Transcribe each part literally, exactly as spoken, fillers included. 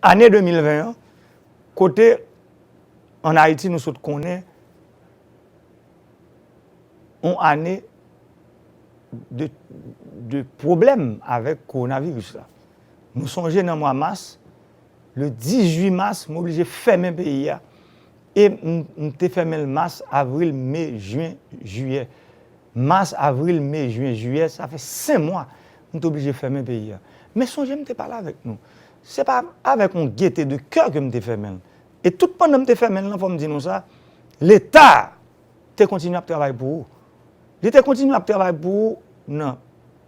Ane de mil ven an, kote ann Ayiti nou sot konnen yon ane de, de pwoblèm avèk kowonaviris la. Nou sonje nan mwa mas, le dizuit mas, m oblije fèmen peyi a. E m, m te fèmen l mas, avril, me, jen, jiyè. Mas, avril, me, jen, jiyè, sa fè senk mwa m te oblije fèmen peyi a. Men sonje m te pale avèk nou. Se pa avèk yon gete de kè ke m te fèmen l. E tout pandan m te fèmen l lan, fò m di nou sa, Leta te kontinye ap travay pou ou. Li te kontinye ap travay pou ou nan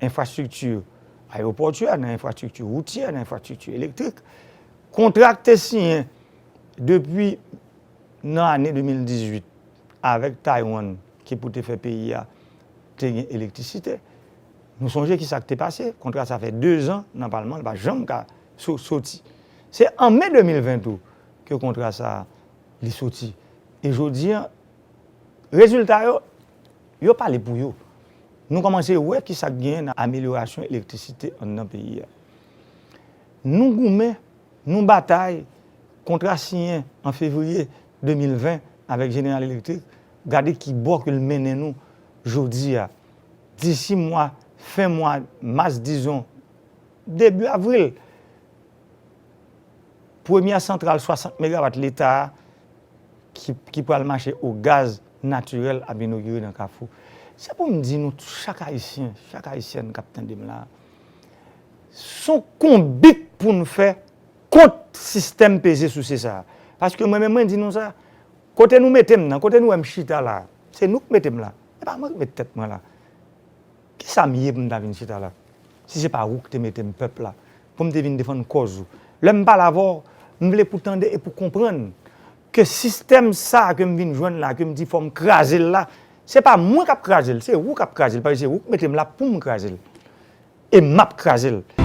enfrastrikti ayewopòtyè, nan enfrastrikti woutyè, nan enfrastrikti elektrik. Kontra k te siyen depi nan ane de mil dizuit avèk Taiwan ki pou te fè peyi a te gen elektrisite. Nou sonje ki sa k te pase, kontra sa fè de zan nan palman, li pa janm ka so-, soti. Se an me de mil ven tou ke kontra sa li soti. E jodi a, rezilta yo, yo pale pou yo. Nou kòmanse wè ki sa k genyen nan amelyorasyon elektrisite anndan peyi a. Nou goumen, nou batay, kontra siyen an fevriye de mil ven avèk Jeneral Elektrik, gade ki bò ke l mennen nou jodi a. Disi mwa, fen mwa mas, dizon, debi avril, premyè santral swasant megawat Leta a ki, ki pral mache o gaz natirèl ap inogire nan Kafou. Se pou m di nou, chak Ayisyen, chak Ayisyèn k ap tande m la, se yon konbit pou n fè kont sistèm peze souse sa a. Paske mwen menm, mwen di nou sa, kote nou mete m nan, kote nou wè m chita la, se nou k mete m la. E pa mwen k met tèt mwen la. Kisa m ye pou m ta vin chita la? Si se pa ou ki te mete m pèp la, pou m te vin defann kòz ou. Lè m pale avè w, m vle pou tande e pou konprann ke sistèm sa a ke m vin jwenn la, ke m di fò m kraze l la, se pa mwen k ap kraze l, se ou k ap kraze l, paske se ou k mete m la pou m kraze l. E m ap kraze l.